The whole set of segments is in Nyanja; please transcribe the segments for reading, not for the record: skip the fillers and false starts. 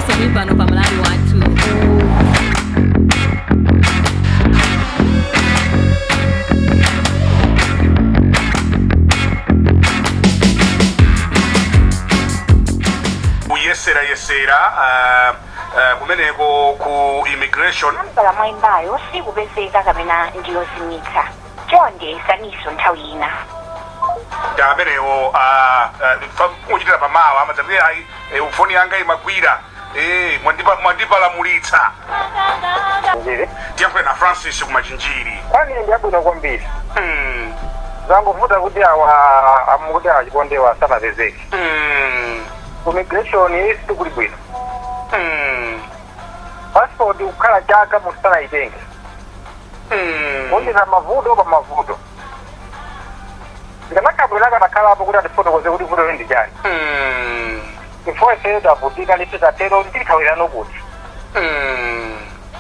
Inunso muli pano pa Malawi Wathu. Kuyeserayesera kumeneko ku immigration. Nambala mwayimbayo sikupezeka kapena ndiyozimitsa. Chonde yesaninso nthawi ina. Amenewo kuchitira pamawa amadzati, "Ayi, foni yanga imagwira, mwandipalamulitsa." Njiri. Tiyankhule na Francis kuMachinjiri. Kwani ndi abwino kwambiri. Zangovuta kuti awa amukuti achipondewa sanapezeke. Ku immigration sikuli bwino. Passport kukhala chaka munthu sanayitenge. Kuonjeza mavuto pa mavuto. Zikanakhabwera kanakhalapo kuti atifotokoze kuti vuto ndi chani. Chifukwa ife tavutika life tatero tilithawirano kuti.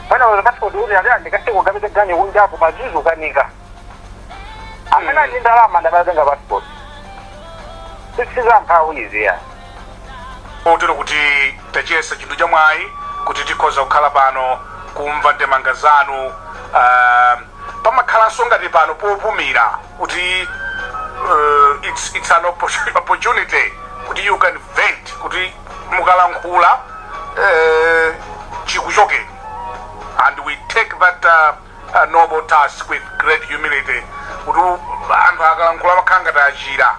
Mwina weza passport kuti ati andikasiku kukapeza ganyu kunjapo mazuzu ukanika. Amene ali ndi ndalama ndamatenga passport. Sisiza mphawi izi ya. Kotero kuti tachiyesa chinthu chamwayi kuti tikhoza kukhala pano kumva ndemanga zanu. Pamakhalanso ngati pano popumira kuti it's an opportunity kuti you can vent, kuti mukalankhula chikuchokeni, and we take that noble task with great humility, kuti anthu akalankhula amakhala ngati achira.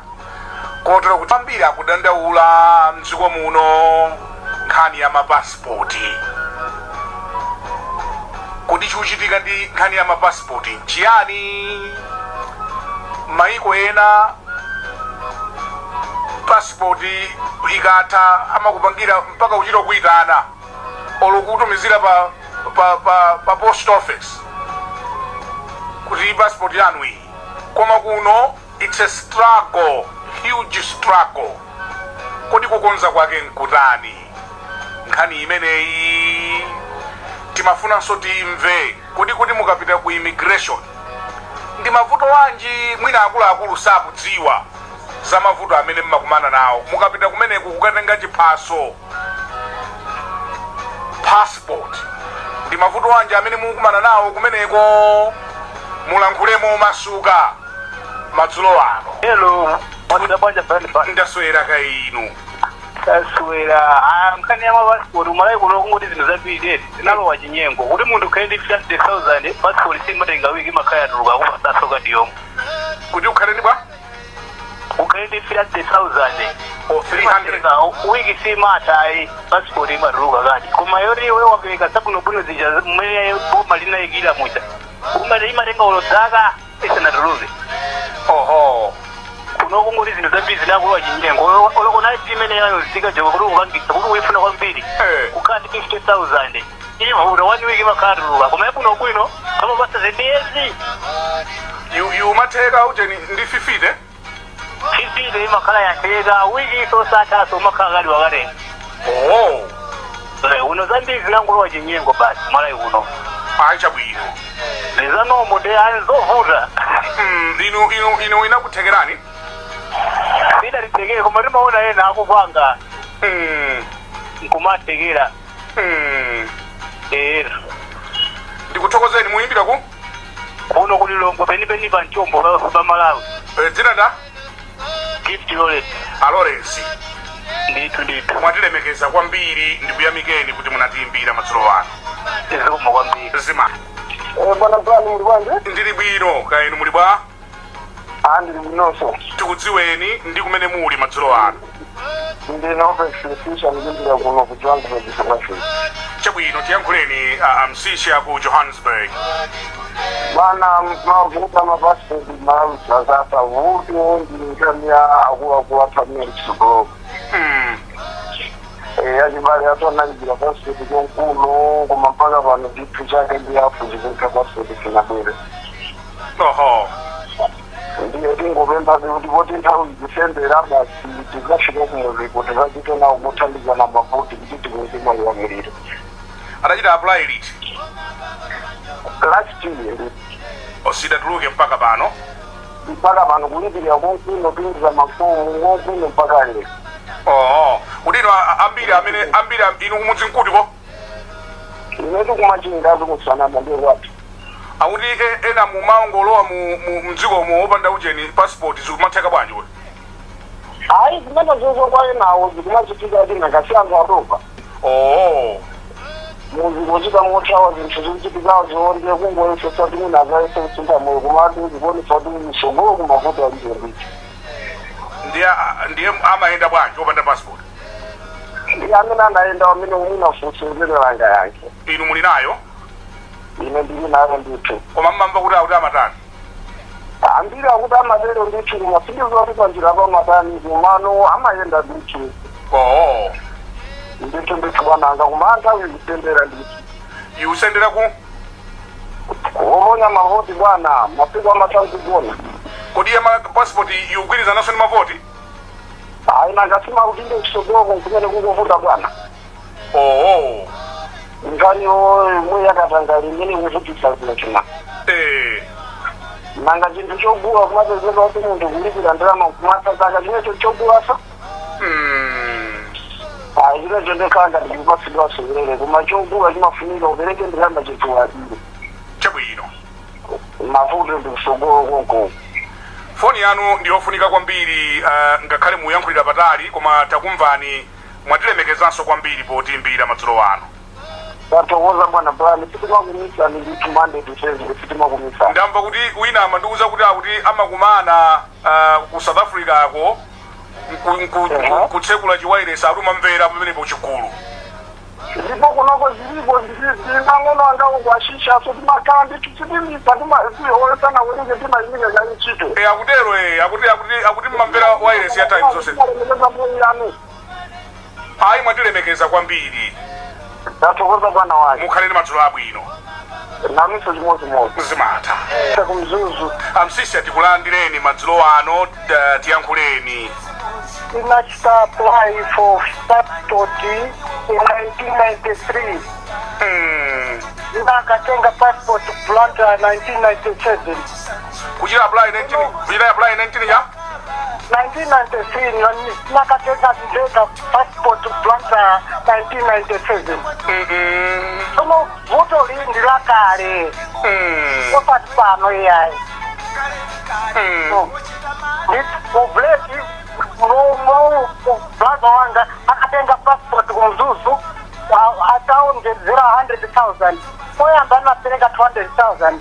Kotero kuti ambiri akudandaula mdziko muno nkhani ya mapasipoti. Kodi chikuchitika ndi nkhani ya mapasipoti nchiyani? Maiko ena pasipoti ikatha amakupangira mpaka kuchita kuyitana olo kutumizira pa post office kuti passport yanu iyi. Koma kuno it's a struggle, huge struggle. Kodi kukonza kwake nkutani nkhani imeneyi? Timafunanso timve kodi kuti mukapita ku immigration ndi mavuto wanji mwina akuluakulu sakudziwa za mavuto amene mmakumana nawo mukapita kumeneku kukatenga chiphaso, passport? Ndi mavuto wanji amene mukumana nawo kumeneko? Mulankhulemo masuka madzulo ano. Hello, mwaswera bwanji, Brian Banda? Ndaswera kainu? Taswera. Ah, nkhani ya mapasipoti uMalawi kuno kungoti zinthu zambiri eti zinalowa chinyengo, kuti munthu ukhale ndi 50,000, passport simatenga wiki, imakhala yatuluka, kumasaso kadi yomwe. Kuti ukhale ndi bwa? Ukhale ndi 50,000. O 300. Wiki simatha ayi, passport imatuluka kadi. Koma yoti iwe wapereka zabwinobwino zija mmene boma linayikira muja, umati imatenga ulo zaka isanatuluke. Kuno kungoti zinthu zambiri zinakulowa chinyengo. Olokona imene yayozika joko kuti ukangisa kuti uifuna kwambiri, kukhala ndi 50,000 ivuta, one week imakhala tuluka. Koma yabwinobwino amapasa zindiyezi. Umatheka ujeni ndi 50. 50 imakhala yatheka, wiki isosathaso umakhala kali wakatenga. Uno zambiri zinangolowa chinyengo basi Malawi kuno. Ayi, chabwino. Ndizanomo ndi anzovuta. Inu inakuthekerani? Sidatitekere, koma timaona ena akupanga nkumathekera. Ndikuthokozeni. Muyimbira ku? Kuno kuli Lilongwe penipeni pa mchombo pa Malawi. Dzina nda? Gift Lawrence. A Lawrence. Ndithu ndithu. Mwatilemekeza kwambiri, ndikuyamikeni kuti munatiyimbira madzulo ano. Zikomo kwambiri. Zima. Bwana Brian, muli bwanji? Ndili bwino, kainu muli bwa? Ah, ndili bwinonso. Tikudziweni ndi kumene muli madzulo ano. Ndine Opex Msisha, ndikuimbira kuno ku Johannesburg, South Africa. Chabwino, tiyankhuleni, Msisha ku Johannesburg. Bwana, mavuto amapasipoti Malawi sazatha. Vuto ndi nkhani ya akuluakulu athu amene ali kutsogoloko. Achibale athu analipira pasipoti konkuno, koma mpaka pano ndithu chake ndi afu chikuika pasipoti sinabwere. Ndiye tingopempha kuti poti nthawi ikusendera basi, tikafika kumuziko tikachite nawo kuthandizana mavoti kuti tikweze maulamuliro. Adachita apply liti? Last year. Sidatuluke mpaka pano? Mpaka pano, kulipirira konkuno, tumiza mafomu konkuno mpaka lero. Oho, kuti ino Ambiri amene ambiri inu kumudzi nkutiko? Inetu kuMachingazi, kusanama, ndiye kwathu. Akuti ena mumangolowa mu mdzikomo wopanda ujeni, passport, zikumatheka bwanji we? Hayi, zimene zozo kwa enawo zikumachitika kuti ngakasi anthu atopa muzikuchita mothawa zinthu zikuchitikazo. Ndiye kungoyesetsa kuti mwina azayese kusintha moyo, komatu zikuonetsa kuti msogolo kumavuto alipo ndithu. Ndiye amayenda bwanji wopanda passport? Ndi amene anayenda amene umwina funso limene langa yankhe. Inu muli nayo? Ine ndili nayo ndithu. Koma mmamva kuti akuti amatani? Ambiri akuti amatero ndithu, koma sindiziwa kuti panjira pamatani, komano amayenda ndithu. Ndithu ndithu, bwananga, koma anthawi ikusendera ndithu. Ikusendera ku Kuponya mavoti, bwana, masiku amatha kugona. Kodi ya passport ikugwirizananso ndi mavoti? Ayi, nanga sima kuti ndi kusogoloko kumene kukuvuta, bwana. Nkhaniyo imwe yakatangale imene ikuvutitsa zinthu. Nanga chinthu chogula kumapezeka kuti munthu kulipira ndalama kumasasaka chimecho chogulasa. Ayi, chimecho ndekhala ngati kupasidwa sowerere, koma chogula chimafunika upereke ndalama chinthu wadire. Chabwino. Mavuto ndi kusogolo konko. Foni yanu ndiyofunika kwambiri, ngakhale muyankhulira patali, koma takumvani. Mwatilemekezanso kwambiri potiimbira madzulo ano. Tathokoza, bwana Brian, sitimakumisani ndithu. Monday to Thursday sitimakumisani. Ndamva kuti wina amandiuza kuti akuti amakumana ku South Africa ako kutsekula chiwairesi, akuti umamvera pamenepo chigulu. Ndipo kunoko zilipo zing'ono angawo kwashishaso, timakhala ndithu, sitimisa, tiolesana werenge, timayimika kali ntchito. E, akutero e, akuti mmamvera wairesi ya Times zonse. Timalemekeza nthawi yanu. Ayi, mwatilemekeza kwambiri. Tathokoza, bwana wake. Mukhale ndi madzulo abwino. Naminso chimodzimodzi. Zimatha. KuMzuzu. Amsisi, atikulandireni madzulo ano, tiyankhuleni. Tinachita apply for passport in 1993. Ndakatenga passport Blantyre 1997. Kuchita apply 19, kuchita apply 19 ya 1993, nakatenga ndeka passport Blantyre 1997. Sono vuto lindi lakale, osati pano iyayi. Ubleki brother wanga akatenga passport kuMzuzu ataonjezera 100,000. Poyamba anapereka 200,000.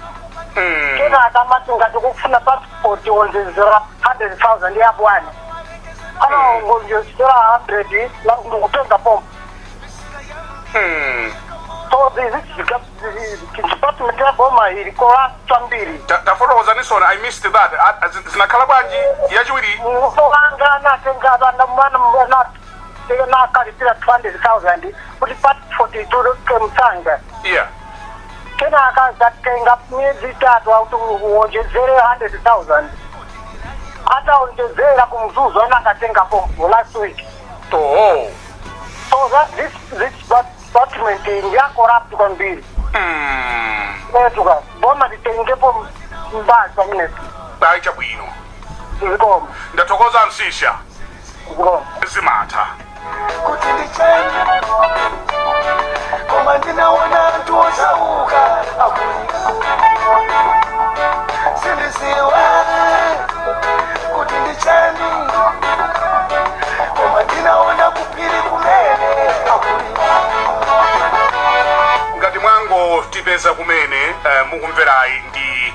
Kenaka amati ngati kufuna passport onjezera 100,000 ya bwana, anaonjezera 100 ndikutenga pompo. So this department ya boma ili corrupt kwambiri. Tafotokozanisona, I missed that. Zinakhala bwanji yachiwiri? Muso wanga anatenga vana mwana nakalipira 200,000 kuti passport ituluke msanga. Kenaka akatenga miyezi 3 akuti uwonjezere 100,000. Ataonjezera kuMzuzu anakatenga pompo last week. So that this department ndiya corrupt kwambiri. Etuka boma litengepo mbali pamenepo. Ayi, chabwino. Zikomo. Ndathokoza, Msisha. Zikomo. Zimatha. Kuti ndicheni, koma ndinaona anthu osauka akulira. Sindiziwa kuti ndichani, koma ndinaona kuphiri kumene akulira. Ngati mwangotipeza kumene, mukumverayi ndi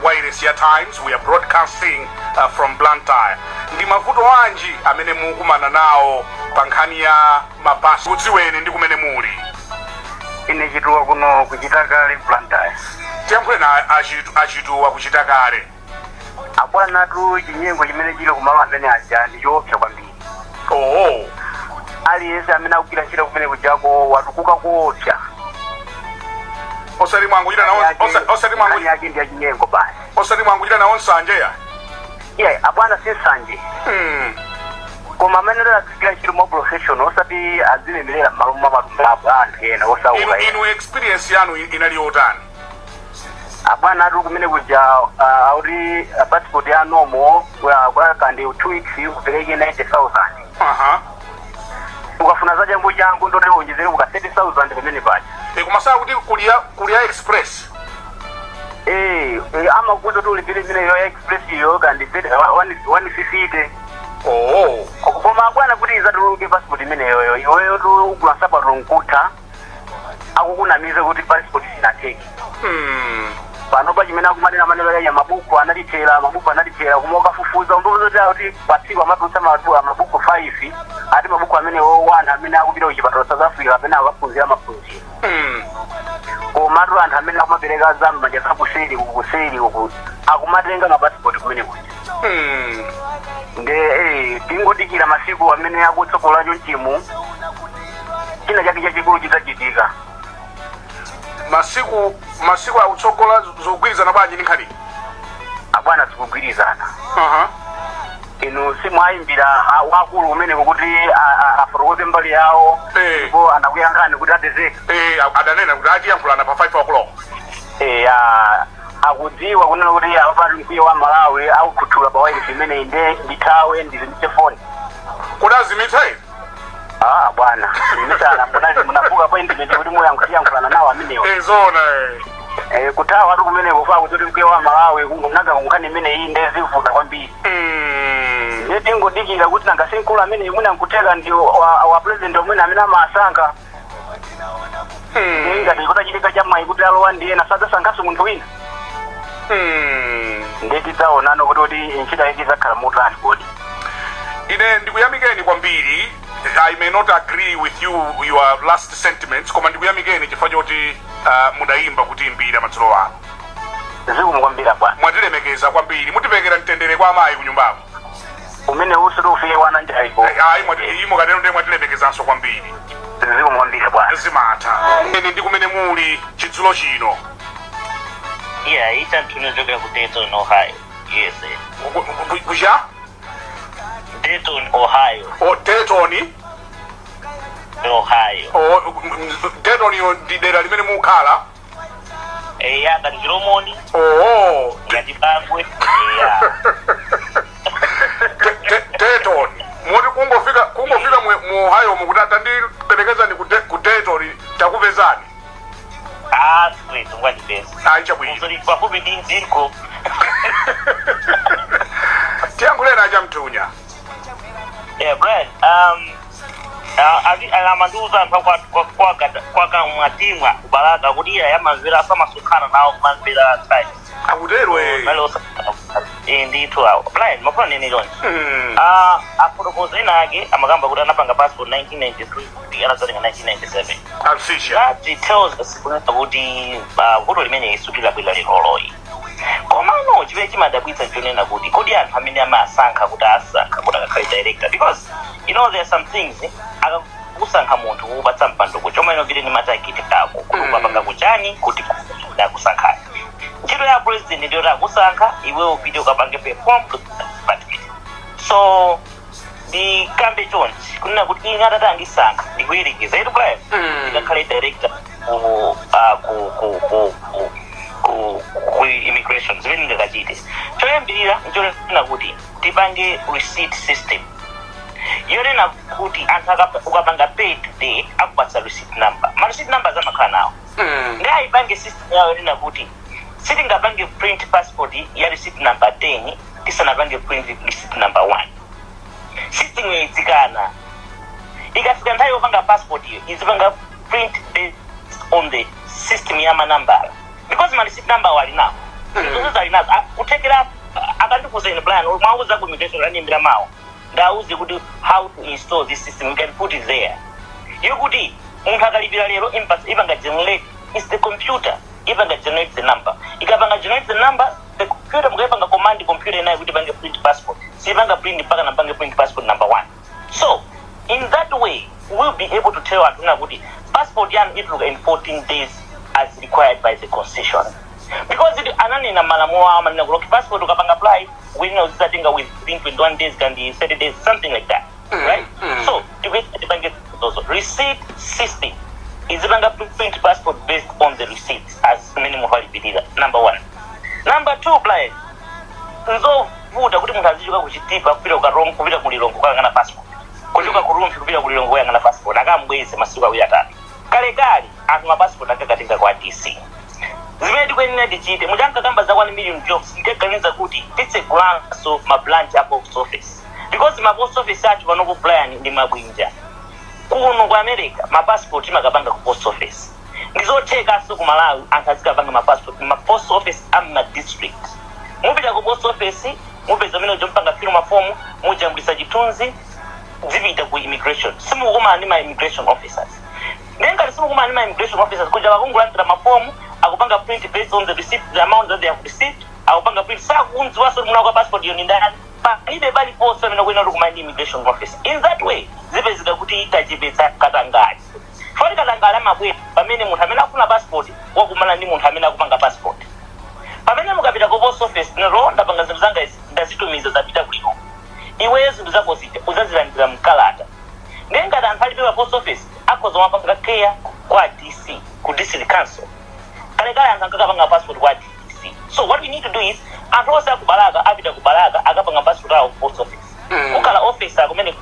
wireless ya Times. We are broadcasting from Blantyre. Ndi mavuto anji amene mukumana nawo pa nkhani ya mapasi? Kudziweni ndi kumene muli. Ine Chituwa, kuno kuchita kale, Blantyre. Tiyankhule na Achituwa kuchita kale. Abwanatu, chinyengo chimene chili kumalo amene aja ndi choopsa kwambiri. Aliyense amene akugwira ntchito kumene kujako watukuka koopsa. Osati mwanguchita nawo osati mwangu Nkhani yake ndi yachinyengo basi. Osati mwanguchita nawo nsanje ya? Iye abwana, si nsanje, koma amene azigwira ntchito mwa professional, osati azilemerera m'malo mwa matumba apo anthu ena Inu osauka ena. Inu experience yanu inali yotani? Abwana atu, kumene kuja auti passport ya nomo kwa kandi 2 weeks upereke 90,000. Ukafuna Ukafuna za changu changu, ndoti uonjezere kuka 30,000 pamene paja. E, kumasaa kuti kuliya express. Amakuza kuti ulipire imeneyo ya express iyo kandi 150. Oh. Koma bwana, kuti izatuluke passport imeneyoyo, iweyo tu ugula nsapato nkutha akukunamiza kuti passport sinatheke. Pano pa chimene akumanena maneno ya mabuku analithera, mabuku analithera, koma ukafufuza umbuzo kuti patsiku amatulutsa mabuku 5, ati mabuku amenewo anthu amene akupita kuchipatala South Africa kapena akaphunzira maphunziro. Komatu anthu amene akumapereka za m'manja zakuseri uku, kuseri uku akumatenga mapasipoti kumene kuja. Nde tingodikira masiku amene akutsogola chonchimu, china chake chachikulu chidzachitika. Masiku akutsogola zikugwirizana bwanji ndi nkhani? Abwana, zikugwirizana. Inu simwayimbira wakulu kumeneko kuti afotokoze mbali yawo? Ndipo anakuyankhani kuti apezeka? Adanena kuti atiyankhulana pa 5 o'clock. Akudziwa kunena kuti apapati mkwiyo wa Malawi akukhuthula pa wireless imeneyi, nde ndithawe ndizimitse foni. Kuti azimitse? Ah bwana, zimitana munazi munabuka appointment kuti muyankhulana nawo amenewo. Zona. Kuthawa atu kumeneko fa kuti mkwiyo wa Malawi kungonaga kunkhani imeneyi, nde zivuta kwambiri. Ndiye tingodikira kuti nanga sinkulu amene mwina nkutheka ndi wa president omwene amene amasankha. Ngati kutachitika chamwayi kuti alowa ndiye nasadzasankhanso munthu wina, ndiye tidzaonano kuti ntchito yake idzakhala motani kodi. Ine ndikuyamikeni kwambiri. I may not agree with you, your last sentiments, koma ndikuyamikeni chifukwa choti mudayimba kuti imbira madzulo ano. Zikomo kwambiri bwana. Mwatilemekeza kwambiri, mutipekera mtendere kwa amayi kunyumbako. Umene usuti ufike wana njaiko. Ayi, imo katero ndiye mwatilemekezanso kwambiri. Zikomo kwambiri bwana. Zimatha ene ndi kumene muli chidzulo chino. Yeah, icha ntunochokera ku Dayton, Ohio. Yes. Kucha? Dayton, Ohio. O, Dayton. Ohio. O, Dayton yo ndi dera limene mukhala? Ya, ngati Chilomoni, ngati Bangwe. Yeah. Dayton, moti kungofika mu Ohio mukuti tandiperekezani ku Dayton, takupezani. Ah, straight, ungandipeza. Ayi, chabwino. Uzoli pafupi ndi mdziko. Tiyankhuleni aChamthunya. Yeah, Brian, amandiuza anthu kwakamwatimwa kubalaka kuti iya yamamvera asamasonkhana nawo kumamvera Times. Akutero eh. Nalo ndithu awo. Brian, mafuna nene chonchi. Ah, afotokoza ena ake amakamba kuti anapanga passport 1993 kuti anazatenga 1997. Amsisha. That tells us kuti vuto limene sulilabwera leroloyi. Komano chimene chimadabwitsa nchonena kuti kodi anthu amene amasankha kuti asankha kuti akakhale director, because you know there are some things, akakusankha munthu kukupatsa mpando kucha omwe inopite ndi ma target ako kuti ukapanga kuchani kuti akusankhani. Ntchito ya president ndiyoti akusankha, iwe upite ukapange perform to the department. So ndikambe chonchi kunena kuti ine atati andisankha, ndikuyerekeza itu Brian, ndikakhale director ku ku ku ku ku immigration, zimene ndingakachite choyambirira nchonena kuti tipange receipt system yonena kuti anthu ukapanga pay today akupatsa receipt number. Ma receipt numbers amakhala nawo. Ndi ayipange system yawo yonena kuti sitingapange print passport ya receipt number 10 tisanapange print receipt number 1. System yoyitsikana, ikafika nthawi yopanga passport iyo izipanga print based on the system ya manambala, because ma receipt number wali nawo, zonse ali nazo. Kuthekera akandifuza ine Brian, mwauza ku immigration andimbira mawo, ndauze kuti how to install this system. You can put it there yokuti munthu akalipira lero ipanga generate, is the computer ipanga generate the number. Ikapanga generate the number, the computer mukaipanga command computer inayo kuti ipange print passport, sipanga print mpaka nampange print passport number one. So in that way we'll be able to tell anthu na kuti passport yanu ituluka in 14 days as required by the constitution, because it ananena malamulo awo amanena kuti okay, passport ukapanga apply wina uzizatenga within 21 days kandi 30 days, something like that, right? So tikuyenera tipange zozo receipt system, izipanga print passport based on the receipts as imene munthu alipirira, number one. Number two, Brian, nzovuta kuti munthu azichoka kuchitipa kupita kukarongo, kupita kulilongo kukangana passport. Kuchoka ku Rumphi kupita ku Lilongwe kuyang'ana passport, akambweze masiku 2 3. Kalekale anthu mapassport akakatenga kwa DC. Zimene tikuyenera tichite, muchankakamba za 1 million jobs, tikaganiza kuti titsegulanso ma branch a post office, because ma post office athu panopo, Brian, ndi mabwinja. Kuno ku America mapassport timakapanga ku post office. Ndizothekanso ku Malawi anthu azikapanga mapassport ma post office ama district. Mupita ku post office, mupeza umene ujompanga fill mafomu, mujambulisa chithunzi, zipita ku immigration. Simukumana ndi ma immigration officers. Nengati simukumana ndi ma immigration officers kuja, vakungulandira mafomu, akupanga print based on the receipt, the amount that they have received, akupanga print, sakunziwaso muna kwa passport iyo ni ndani, palibe paliponse amene kuyenera kuti kumana ndi immigration officer. In that way zipezeka kuti tachepetsa katangale. Foti katangale amabwera pamene munthu amene akufuna passport wakumana ndi munthu amene akupanga passport. Pamene mukapita ku post office, nero ndapanga zinthu zanga izi, ndazitumiza, zapita kulino, iweyo zinthu zako zija uzazilandira mkalata. Ndiye ngati anthu alibe pa post office, akhoza mapanga keya kwa DC, ku district council. Kalekale anthu ankakapanga passport kwa DC. So what we need to do is anthu onse aku Balaka apita ku Balaka, akapanga passport awo ku post office. Kukhala officer kumene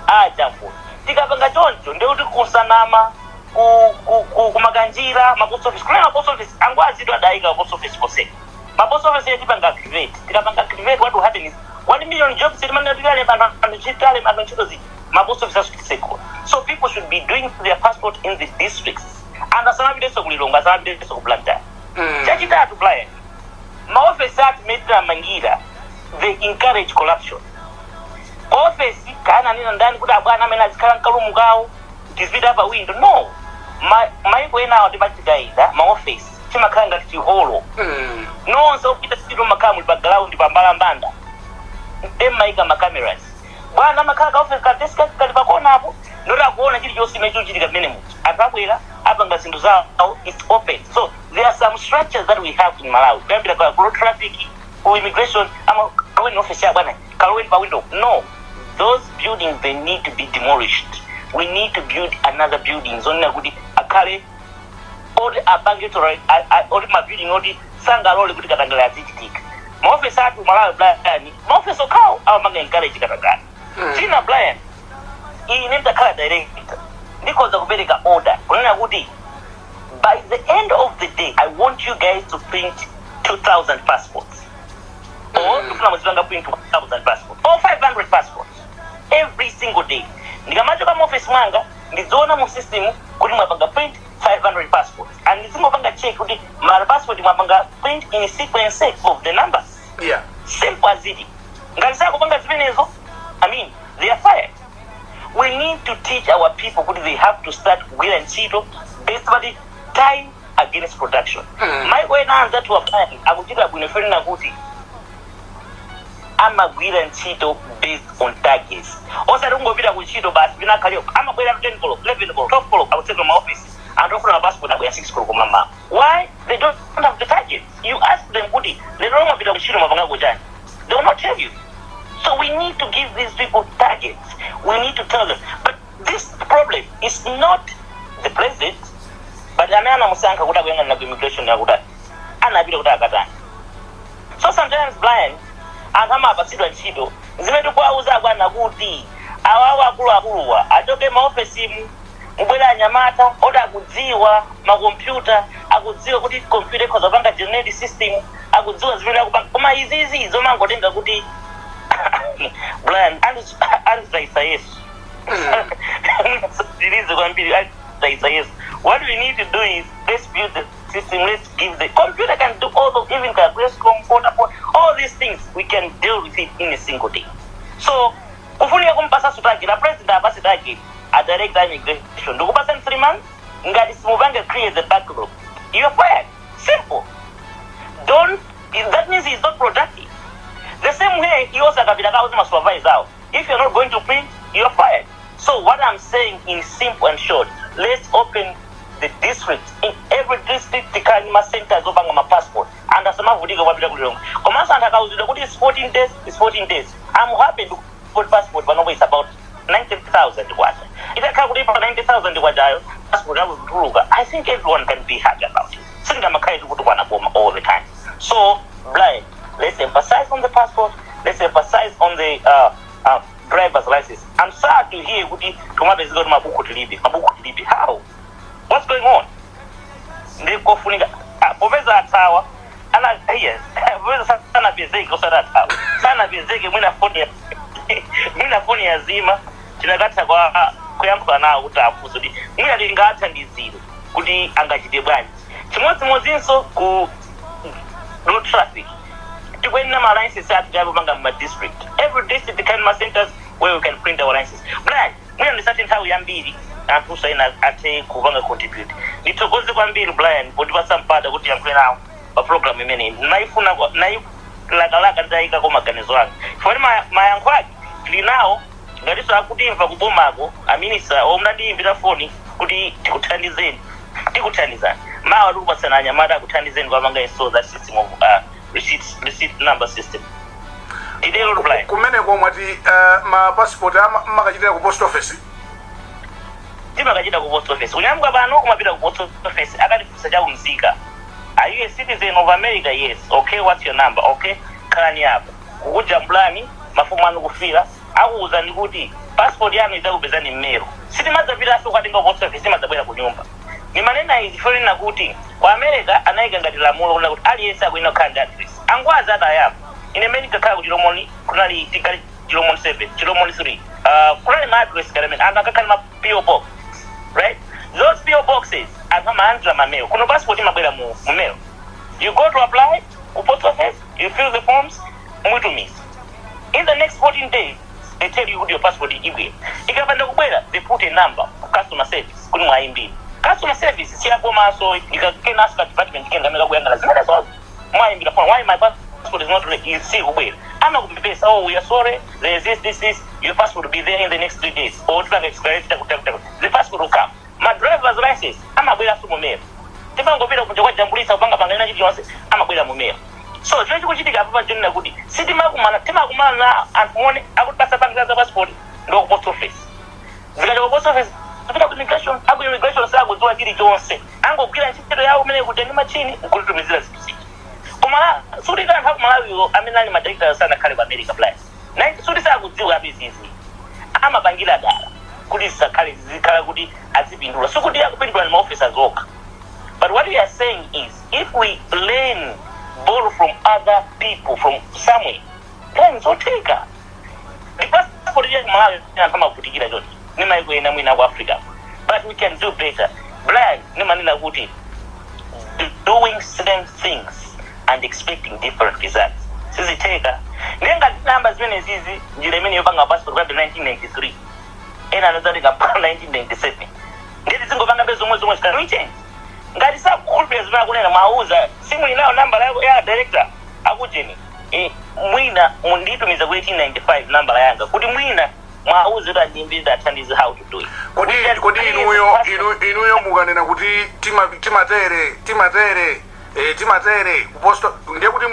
ajambula. Tikapanga choncho, ndikuti kusanama ku Makanjira ma post office, kumene ma post office angwazidwa adayika post office poseka ma post office yatipanga activate. Tikapanga activate, what will happen is 1 million jobs timanena tikalemba anthu ntchito, talemba anthu ntchito zija, ma post office asutisekula. So people should be doing their passport in the districts and asamapitenso ku Lilongwe, asamapitenso ku Blantyre. Chachitatu, Brian, maofesi athu mene tinamangira, they encourage corruption. Ofesi kana nena ndani kuti abwana amene azikhala mkalumu kawo, tizipita pa window? No. Maiko enawo timachitayida maofesi chimakhala ngati chiholo. Nonse opita ntchito makhala muli pa ground, pa mbalambanda, emaika ma cameras. Bwana amakhala ka office, ka desk kake kali pakona apo, ndoti akuona chilichonse chimene chikuchitika mmene muja. Anthu abwera, apanga zinthu zawo, it's open. So there are some structures that we have in Malawi, kuyambira ku road traffic, ku immigration, ama kaweni office ya bwana, kaloweni pa window. No, those buildings, they need to be demolished. We need to build another building zonena kuti akhale oti apange oti ma building oti sangalole kuti katangale azichitika. Maofesi athu Malawi, Brian, maofesi okhawo amapanga encourage katangale. China, Brian, ine ndakhala director, ndikhoza kupereka order kunena kuti by the end of the day I want you guys to print 2000 passports, or ndifuna muzipanga print 1000 passports or 500 passports every single day. Ndikamachoka mu office mwanga, ndidziona mu system kuti mwapanga print 500 passports, and ndizingopanga check kuti ma passport mwapanga print in sequence of the numbers. Simple as it. Ngati sakupanga zimenezo, I mean, they are fired. We need to teach our people kuti they have to start kugwira ntchito based pati time against production. Maiko ena anzathu apani akuchita bwino fenena kuti amagwira ntchito based on targets, osati kungopita ku ntchito basi pinakhaliyo. Amabwera 10 koloko, 11 koloko, 12 koloko, akutsekula maofisi, anthu ofuna mapassport abwera 6 koloko mamawa. Why? They don't have the targets. You ask them kuti lero mwapita kuntchito, mwapangako chani? They will not tell you. So we need to give these people targets. We need to tell them. But this problem is not the president, but amene anamusankha kuti akuyang'anira ku immigration, yakuti anapita kuti akatani. So sometimes, Brian, anthu amapatsidwa ntchito zimene tikuwauza abwana kuti awawo akuluakuluwa achoke maofesimu, mubwere anyamata oti akudziwa makompyuta, akudziwa kuti kompyuta ikhoza kupanga generate system, akudziwa zimene akupanga. Koma izizi zomangotenga kuti, Brian, anzitayisa Yesu tilize kwambiri, anzitayisa Yesu. What we need to do is let's build the system. Let's give the computer can do all the, even calculation, all these things, we can deal with it in a single day. So kufunika kumpasa target na president, apase target a director immigration, ndikupasa 3 months, ngati simupange clear the backlog, you're fired. Simple. Don't, that means he's not productive. The same way he also akapita kawo ma supervisor awo, if you're not going to print, you're fired. So what I'm saying in simple and short, let's open the district. In every district tikali ma centers opanga ma passport, and asamavutike kwapita kulilongwe. Komanso anthu akauzidwa kuti it's 14 days, it's 14 days. I'm happy to passport panopo is about 90,000 kwacha. Itakhala kuti pa 90,000 kwachayo passport yako kutuluka, I think everyone can be happy about it. Singamakhale tikutukwana boma all the time. So Brian, let's emphasize on the passport, let's emphasize on the driver's license. I'm sad to to hear kuti tomapezeka kuti mabuku tilibe, mabuku tilibe. How? What's going on? Ndikofunika, ah, popeza athawa ana, yes, popeza sanapezeke, usati athawa, sanapezeke, mwina foni yazima, tinakatha kwa kuyankhula nawo kuti afunse kuti mwina tingathandizire kuti angachite bwanji. Chimodzimodzinso ku road traffic, tikuyenera ma license athu tiyapanga ma district, every district kind ma centers where we can print our license. Brian, mwina ndisati nthawi yambiri, anthu ena athe kupanga contribute. Ndithokoze kwambiri, Brian, potipatsa mpata kuti yankhule nawo pa program imeneyi. Naifuna, nailakalaka nditayikako maganizo anga, chifukwa mayankho ake tili nawo. Ngatinso akutimva kubomako, a minister omwe mnandiyimbira foni kuti tikuthandizeni, tikuthandizani. Mawa tikupatsana anyamata akuthandizeni kupanga install that system of receipt number system. Nditero, Brian. Kumeneko mwati ma passport makachitira ku post office? Timakachita ku post office. Kunyamuka pano kumapita ku post office, akatifunsa chakumzika, "Are you a citizen of America?" "Yes." "Okay, what's your number?" "Okay, khalani apo." Kukujambulani, mafomu anu kufira, akuwuzani kuti passport yanu idzakupezani mmero. Sitimadzapitanso kukatenga post office, timadzabwera ku nyumba. Nimanena izi fonena kuti ku America anayika ngati lamulo kunena kuti aliyense akuyenera kukhala ndi address. Angwazi adayamba, ine mmene ndinkakhala ku Chilomoni, kunali tinkali Chilomoni 7, Chilomoni 3, kunali ma address ngati amene anthu akakhala ma PO box, right? Those PO boxes anthu amalandira ma mail. Kuno passport imabwera mu mail. You go to apply ku post office, you fill the forms, mwitumiza. In the next 14 days they tell you kuti your passport ibwera. Ikapanda kubwera, they put a number ku customer service kuti mwayimbira. Customer service siyakomanso, ikakenaso ka department kena kamene kakuyang'ana zimene zonse. Mwayimbira phone, "Why my passport is not ready?" Is kubwera, amakupepesa, "Oh, we are sorry, there is this, this, this. Your passport will be there in the next 3 days," or tipanga expedite, takuti takuti. The passport will come. Ma driver's license amabwera mu mail. Timangopita kunja kwajambulisa, kupanga pangana chilichonse, amabwera mu mail. So chimene chikuchitika apa pachonena kuti sitimakumana, timakumana na anthu one akuti pasapangira za passport ndo ku post office. Zikachoka ku post office kupita ku immigration, aku immigration sakudziwa chilichonse, angogwira ntchito yawo kumene kuti ndi machini nkutitumizira zinthu zija. Koma suti anthu aku Malawiwo amene ali ma director sanakhale ku America plus suti sakudziwa apizizi, amapangira dala kuti zisakhale zikhala kuti azipindula. Sikuti akupindula ni ma officers okha, but what we are saying is if we learn, borrow from other people from somewhere, then zotheka. The passport ya Malawi anthu amavutikira chonchi ni maiko ena mwina ku Africa, but we can do better. Brian, nimanena kuti doing same things and expecting different results sizitheka. Nenga namba zimene zizi, njira imene yopanga passport kuyambira 1993, ena anadzatenga mpaka 1997, ndeti zingopanga be zomwe zomwe. Can we change? Ngati sakukhulupirira zimene akunena, mwauza simu inayo nambala ya director akujeni, mwina munditumiza ku 1895 nambala yanga kuti mwina mwauze kuti andiyimbirira, athandize how to do it. Kodi inuyo mukanena kuti timatere timatere, timatere ku post, ndiye kuti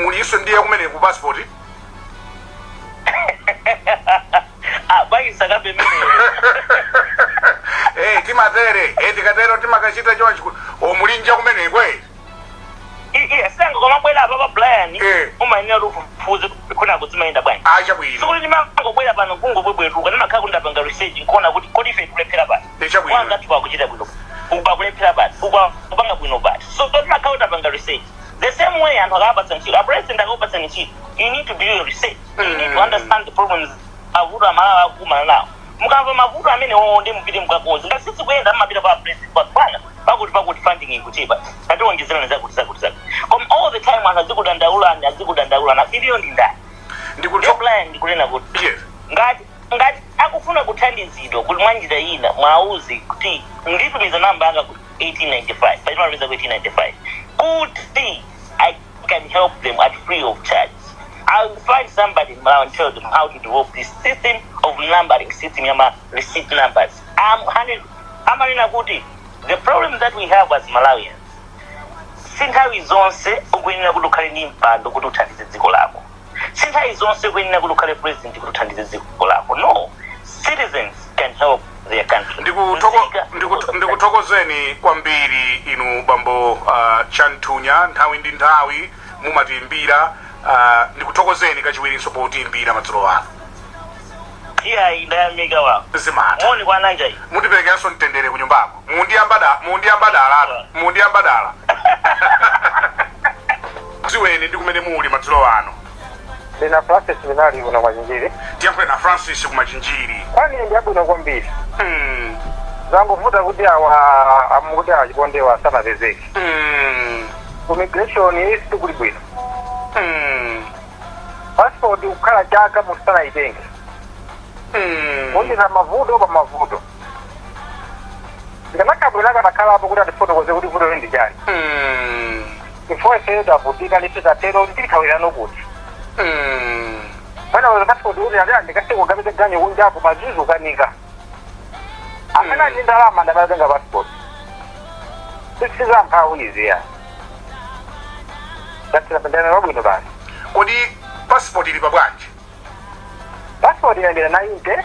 muliso ndiye kumene ku passport? Ah, bwanji meneyo? Timatere, tikatero timakachita chonchi o mulinja kumene kwe? Iye sanga komabwera apa pa Brian, umayenera kuti ufufuze kuna kuzimayenda bwanji. Achabwino. Sikuti ndimangobwera pano kungobwebwetuka, ndimakhala kuti ndapanga research nkuona kuti kodi ife tikulephera pati, wanga tikukuchita bwino uku, akulephera pati, uku akupanga bwino pati. So timakhala kuti tapanga research. The same way anthu akapatsa ntchito, a president akapatsa ntchito, you need to do your research, you need to understand the problems, mavuto amalawi akukumana nawo. Mukamva mavuto amene wowo, ndi mupite mukakonze. Ngati sizikuyenda, mumapita kwa president, kwa bwana pakuti pakuti funding ikuchepa, tationjezerani zakuti zakuti zakuti. Koma all the time anthu azikudandaulani, azikudandaulani, iliyo ndi ndani? Brian, ndikunena kuti ngati akufuna kuthandizidwa kuti mwanjira ina, mwauze kuti nditumiza namba yanga ku 1895, pachimatumiza ku 1895, kuti I can help them at free of charge. I'll find somebody in Malawi and tell them how to develop this system of numbering system yama receipt numbers. I'm 100 amanena kuti the problem that we have as Malawians, si nthawi zonse ukuyenera kuti ukhale ndi mpando kuti uthandize dziko lako, si nthawi zonse ukuyenera kuti ukhale president kuti uthandize dziko lako. No, citizens can help their country. Ndikuthokozeni kwambiri inu bambo Chanthunya. Nthawi ndi nthawi mumatiimbira. Ndikuthokozeni kachiwirinso potiimbira madzulo ano. Iyayi, ndayamika wa. Zimatha. Moni kwa nanja iyi. Mutiperekeranso mtendere ku nyumbako. Mundiyamba dala, mundiyamba dala. Ziweni ndi kumene muli madzulo ano. Ndina Francis Minali kuno kwa Chinjiri. Tiyankhule na Francis kumachinjiri. Kwani ndi abwino kwambiri. Zangovuta kuti awa amukuti achipondewa sanapezeke. Ku migration sikuli bwino. Passport kukhala chaka munthu sanayitenge. Kundina mavuto pa mavuto. Ndikanakabwera kanakhalapo kuti atifotokoze kuti vuto ndi chani. Chifukwa ife tavutika life tatero ndithawirano kuti. Mwina weza passport kuti ati andikasiku kapita ganyo kunjapo mazuzu kanika. Amene ali ndi ndalama ndamatenga passport. Sisiza mphawi izi ya. Tatsira pendana wabwino basi. Kodi passport ili pabwanji? Passport inayendera 90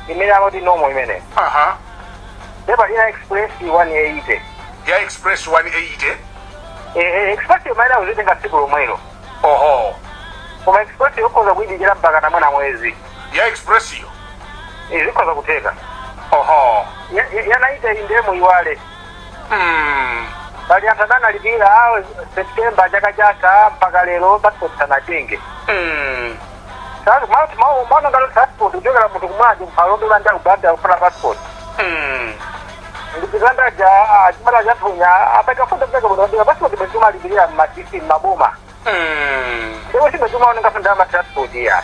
imene amati normal imene. Ndipo ina express 180. Ya express 180? Express imene uzitenga tsiku lomwelo. Koma express yokhoza kuyidikira mpaka na mwana mwezi. Ya express iyo? Zikhoza kutheka. Ya 90 ndiye muyiwale. Pali anthu amene analipira September chaka chatha mpaka lero passport sanatenge. Sasa maona ngalo passport kuchokera munthu kumwaji kuphalombe banja kubanda kufuna passport. Ndipitanda ja chimala chathunya apakafunda kupeka munthu ndika passport bwezi malipirira mmadisi mmaboma. Ndipo chimwe chimaoneka funda ma transport ya.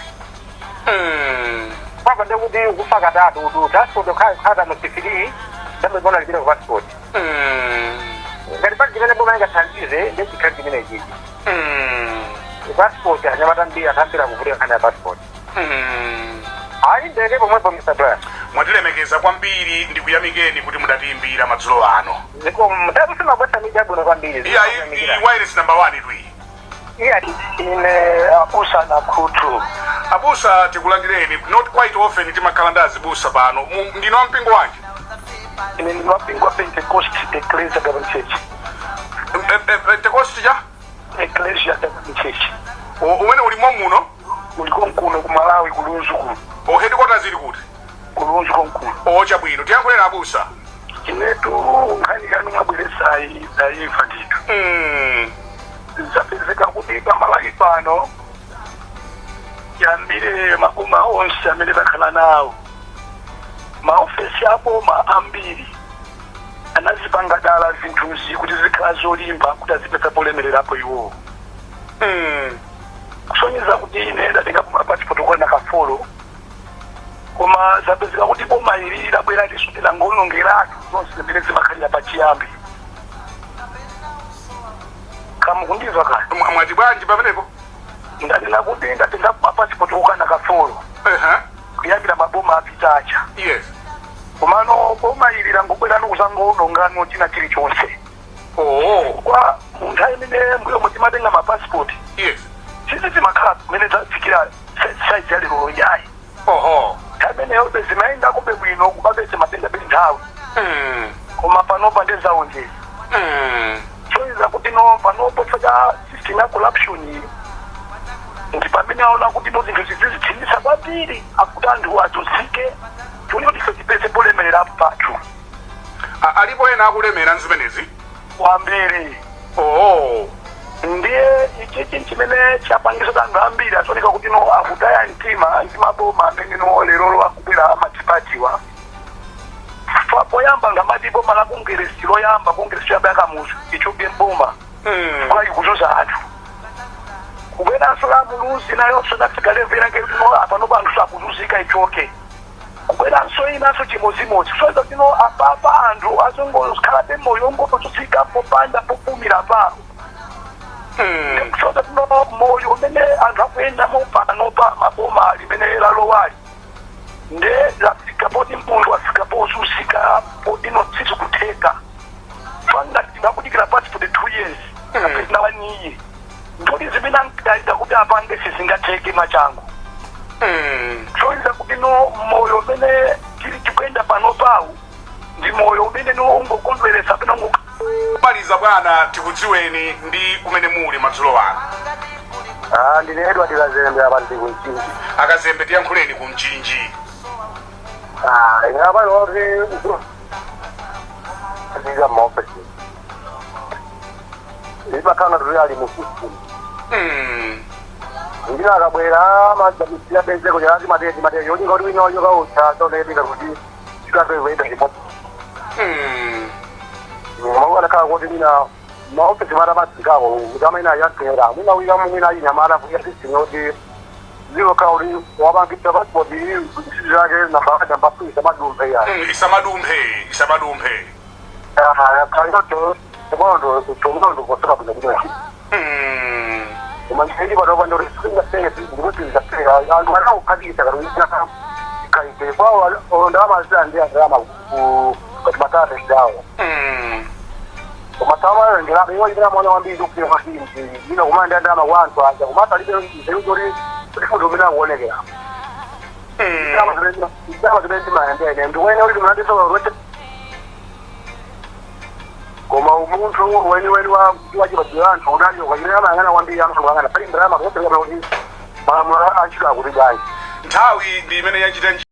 Papa ndekuti kufa katatu kuti transport khata mu C3 ndambe bona lipira ku passport. Ngati pali chimene boma ingathandize ndi chikhali chimene chichi. Passport anyamata mbiri atambira kuvutika nkhani ya passport. Ayi, ndeke pomwepo, Mr. Brian. Mwatilemekeza kwambiri, ndikuyamikeni kuti mudatiyimbira madzulo ano. Ziko mutatu simabwesa mija bwino kwambiri. Iya, iyi wireless number 1 tu iyi. Iya. Ine abusa na khutu. Abusa, tikulandireni. Not quite often timakhala ndi azibusa pano. Ndinu ampingo wanji? Ine ndi wapingo wa Pentecost Ecclesia Government Church. Pentecost cha Ecclesia Government Church. Umene ulimo muno? Uliko mkuno ku Malawi, kulunzu kuno. O, headquarters ili kuti? Kulunzu konkuno. O, chabwino, tiyankhuleni abusa. Inetu nkhani yanu mwabweresayi ndayimva ndithu. Zapezeka kuti pamalawi pano yambire maboma onse amene takhala nawo, maofesi aboma ambiri anazipanga dala zinthuzi kuti zikhala zolimba kuti azipeza polemererapo iwowo. Kusonyeza kuti ine ndatenga mapasipoti okwana ka four, koma zapezeka kuti boma ili labwera lisutira ngonongeratu zonse zimene zimakhalira pachiyambi. Kamukundimva kaya? Mwati bwanji pamenepo? Ndanena kuti ndatenga mapasipoti okwana ka four kuyambira maboma apitacha. Komano boma ili langobwerano kuzangonongano china chilichonse. Kwa munthu imene mbuyo mutimatenga mapasipoti sisi zimakhala kumene zafikira saizi ya lero yayi. Nthawi be zimayenda kube bwino, kubabe zimatenga be nthawi, koma panopa ndezawonjeza. Choiza kuti no panopo cha system ya corruption iyi ndi pamene aona kuti no zinthu zizithinisa kwambiri, akuti anthu adzozike tione kuti ife tipeze polemererapo pathu. Alipo ena akulemera nzimenezi? Kwambiri. Ndiye ichichi chimene chapangisa kuti anthu ambiri asioneka kuti no akutaya mtima ndi maboma amene no lerolo akubwera amadzipatiwa. Poyamba ngamati boma la kongeresi loyamba, kongeresi yoyamba yakamuzu ichoke mboma kwali kuzuza anthu. Kubweranso la Muluzi nayonso nafika level yake kuti no apano anthu sakuzuzika, ichoke. Kubweranso inanso chimodzimodzi, kusonyeza kuti no apapa anthu azongokhalabe moyo ongozuzika popanda popumira pawo. Kusonyeza kuti no moyo umene anthu akuyendamo panopa, maboma limene lalowali nde lafika poti munthu afika pozuzika poti no sizikutheka. Panga tingakudikira passport 2 years kapena one year, ndoti zimene ankaita kuti apange sizingatheke machangu. Choiza kuti no moyo umene tili tikuyenda pano pawu ndi moyo umene no ungokondweresa pena Maliza bwana, tikudziweni ndi kumene muli madzulo ano. Ah, ndine Edward Kazembe apa ndi kuMchinji. Akazembe, tiyankhuleni ku Mchinji. Ah, ine apa loti zika maofesi. Imakhala ngati ali mu system. Ndina akabwera amadzamisira benzeko chakati matete matete yolinga kuti wina wachoka utha chonetika kuti chikatoivoita chimodzi. Maanakhala kuti mina maofesi mara madzikako kuti amaina ayatera mwina wika mwina ayinyamala kuya system yoti zilokhala kuti wapangitsa passport zake namba namba isamadumphe yani. Isamadumphe, isamadumphe. Khalioto tomondo tomondo kosoka bwino bwino. Koma nchili panopa ndoti singaseke ndikuti ndingaseka anthu anakukhazikitsa kati kaite kwawo ndalama zandi andalama kati matata chidawo. Koma tamayo ndalama iwo ndalama mwana wambiri kupira masinzi ino kumanda ndalama kwa anthu aja kumata alibe nzeru zoti kuti fundo umene akuonekera. Ndalama zimene zimayendene ndikuene kuti mnandisoka kuti koma umunthu weniweni wachibadwira anthu unachoka chimene amayang'ana kwambiri anthu akuyang'ana pali ndalama kuosekana kuti malamulo antchito akuti bwanji. Nthawi ndi imene yachita.